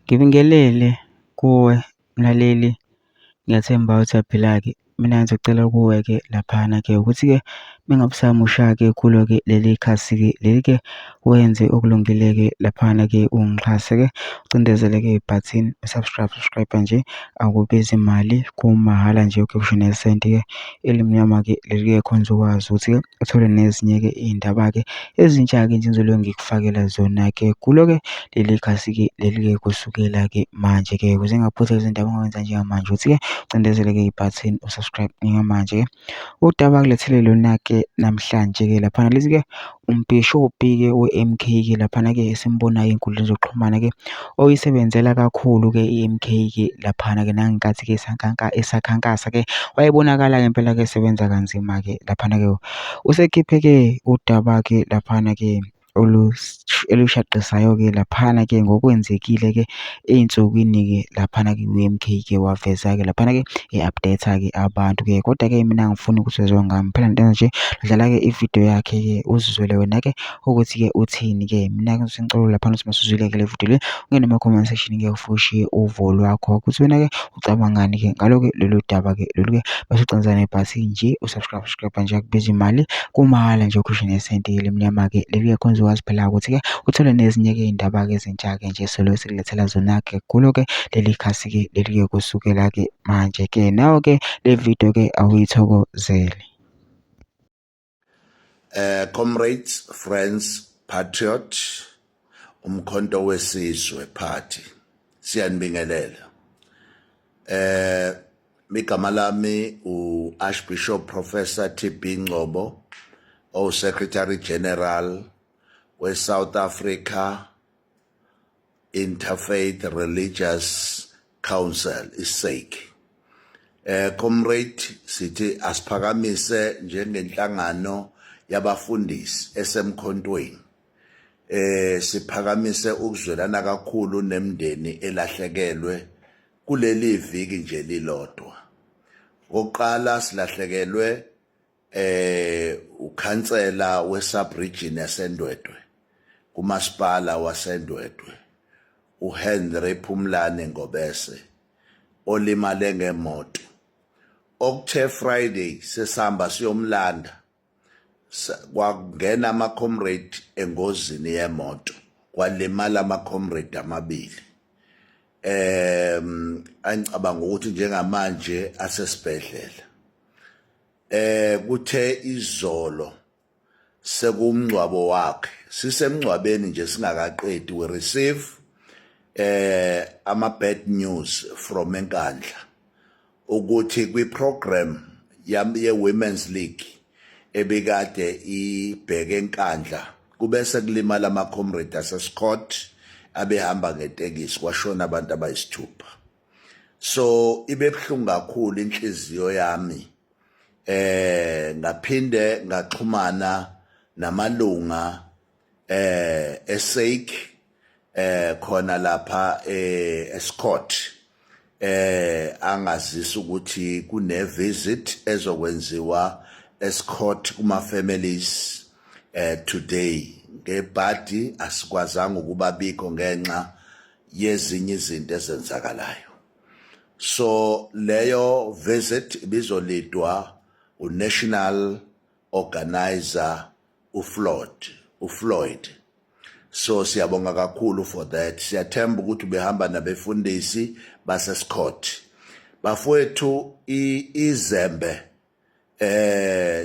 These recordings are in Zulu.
Ngibingelele kuwe mlaleli, ngiyathemba ukuthi uyaphila-ke. Mina ngizocela kuwe-ke laphana-ke ukuthi-ke uma ngabe usamusha-ke kulo-ke leli khasi-ke leli-ke wenze okulungile-ke laphana-ke ungixhase-ke ucindezele-ke ibhathini u-subscribe, subscribe nje akubizi mali kumahhala nje ukhiphe nesenti-ke elimnyama-ke leli-ke khona uzokwazi ukuthi-ke uthole nezinye-ke iy'ndaba-ke ezintsha-ke nje engizoloku ngikufakela zona-ke kulo-ke leli khasi-ke leli-ke kusukela-ke manje-ke ukuze ngingaphuthwa izindaba ongakwenza njengamanje ukuthi-ke ucindezele-ke ibhathini u-subscribe njengamanje-ke. Udaba akulethele lona-ke namhlanje-ke laphana lezi-ke umbhishobhi-ke we-M_K-ke laphana-ke esimbonayo ey'nkundleni zokuxhumana-ke oyisebenzela kakhulu-ke i-M_K-ke laphana-ke nangenkathi-ke esakhankasa-ke wayebonakala-ke impela-ke esebenza kanzima-ke laphana-ke. Usekhiphe-ke udaba-ke laphana-ke olushaqisayo-ke laphana-ke ngokwenzekile-ke ey'nsukwini-ke laphana-ke kwi-M_K ke waveza-ke laphana-ke e-update-a-ke abantu-ke. Kodwa-ke mina angifuni ukuthi uzwe ngami phela lento nje dlala-ke ividiyo yakhe-ke uzizwele wena-ke ukuthi-ke uthini-ke. Mina-ke ngicela laphana ukuthi masuzwile-ke le vidiyo le ungene ema-comment section-ke ufike ushiye uvo lwakho ukuthi wena-ke ucabangani-ke ngalo-ke lolu daba-ke lolu-ke bese ucindezela nebhathini nje u-subscribe subscribe nje akubiza imali kumahhala nje ukhishwe nesenti elimnyama-ke leli-ke khona uzokwazi phela ukuthi-ke uthole nezinye-ke iy'ndaba-ke ezintsha-ke nje solo esikulethela zona-ke kulo-ke leli khasi-ke leli-ke kusukela-ke manje-ke nawe-ke le video-ke awuyithokozele. Comrades, friends, patriot, uMkhonto weSizwe Party. Siyanibingelela. Igama lami u-Archbishop Professor TB Ngcobo, owu-Secretary General we-South Africa Interfaith Religious Council, iSAIC. Comrade, sithi asiphakamise njengenhlangano yabafundisi esemkhontweni. Siphakamise ukuzwelana kakhulu nemndeni elahlekelwe kuleli viki nje lilodwa. Okokuqala silahlekelwe ukhansela we-sub region yaseNdwedwe kumasipala waseNdwedwe uHenry Phumlane Ngobese olimale ngemoto. Okuthe Friday sesihamba siyomlanda kwangena ama-comrade engozini yemoto kwalimala ama-comrade amabili. Angicabanga ukuthi njengamanje asesibhedlela. Kuthe izolo sekumngcwabo wakhe sisemngcwabeni nje singakaqedi we receive ama bad news from eNkandla ukuthi kwi program ye Women's League ebikade ibheke eNkandla kube sekulimala ama comrade aseScott abehamba ngetekisi kwashona abantu abayisithupha. So ibe buhlungu kakhulu inhliziyo yami, ngaphinde ngaxhumana namalunga eSAIC khona lapha eScott angazisa ukuthi kune visit ezokwenziwa eScott kuma families today. Ngebhadi asikwazanga ukuba bikho ngenxa yezinye izinto ezenzakalayo. So leyo visit ibizolidwa uNational Organizer uFloyd uFloyd. So siyabonga kakhulu for that. Siyathemba ukuthi ubehamba nabefundisi baseScott. Bafowethu, izembe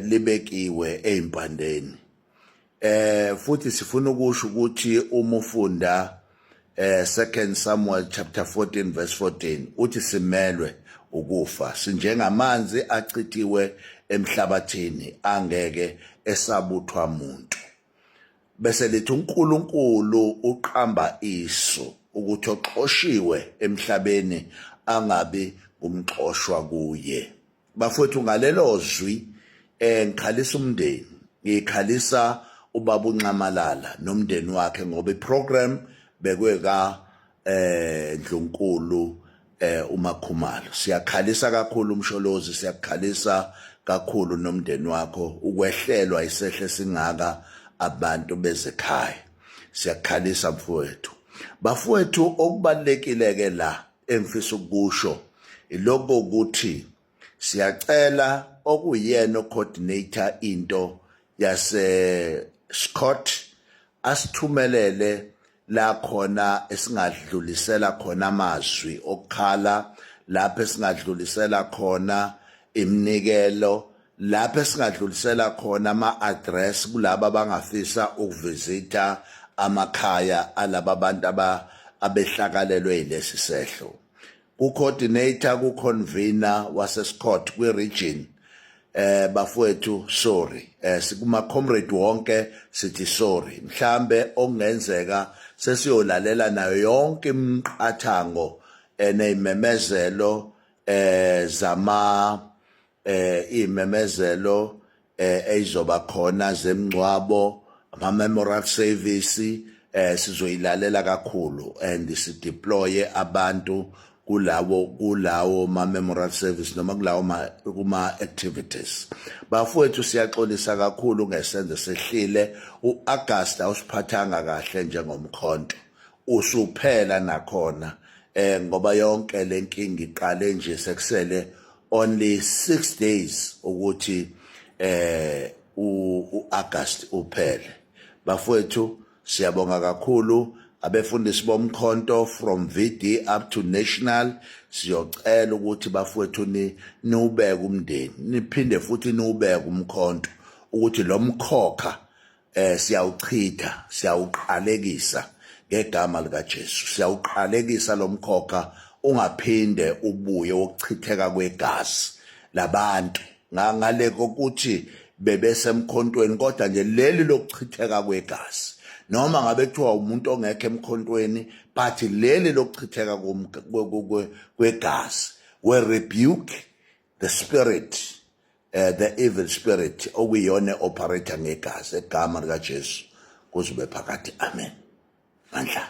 libekiwe ezimpandeni. Futhi sifuna ukusho ukuthi uma ufunda 2 Samuel chapter 14 verse 14 uthi simelwe ukufa sinjengamanzi achithiwe emhlabathini angeke esabuthwa muntu. Bese lithi uNkulunkulu uqamba isu ukuthi oxoshiwe emhlabeni angabi ngumxoshwa kuye. Bafowethu, ngalelo zwi ngikhalisa umndeni, ngikhalisa ubaba uNxamalala nomndeni wakhe ngoba iprogram bekwe ka Ndlunkulu uMakhumalo. Siyakhalisa kakhulu uMsholozi, siyakhalisa kakhulu nomndeni wakho ukwehlelwa isehle singaka abantu bezekhaya. Siyakhalisa mfowethu. Bafowethu, okubalekile ke la engifisa ukusho iloko ukuthi siyacela okuyena coordinator into yase Scott asithumelele la khona esingadlulisela khona amazwi okukhala, lapho esingadlulisela khona iminikelo, lapho esingadlulisela khona ama-address kulabo abangafisa ukuvisitha amakhaya alaba bantu abehlakalelwe yilesi sehlo. Ku-coordinator, ku-convener waseScott kwi-region, bafowethu, sorry, sikuma comrade wonke sithi sorry. Mhlambe okungenzeka sesiyolalela nayo yonke imiqathango eneyimemezelo zama imemezelo eyizoba khona zemngcwabo, ama memorial service, sizoyilalela kakhulu and sideploye abantu kulawo ma memorial service noma kulawo ma kuma activities. Bafowethu, siyaxolisa kakhulu ngesenzo sehlile. uAugust awusiphathanga kahle njengomkhonto, usuphela nakhona ngoba yonke lenkinga iqale nje sekusele only 6 days ukuthi uAugust uphele. Bafowethu, siyabonga kakhulu. Abefundisi bomkhonto from VD up to national, siyocela ukuthi bafowethu ni niubeke umndeni, niphinde futhi niubeke umkhonto ukuthi lo mkhokha siyawuchitha, siyawuqalekisa ngegama lika Jesu. Siyawuqalekisa lo mkhokha, ungaphinde ubuye wokuchitheka kwegazi labantu ngale kokuthi bebesemkhontweni, kodwa nje leli lokuchitheka kwegazi, noma ngabe kuthiwa umuntu ongekho emkhontweni, but leli lokuchitheka kwegazi, we rebuke the spirit, the evil spirit okuyiyona operate-a ngegazi. Egama lika Jesu kuzube phakathi, amen. Mandla.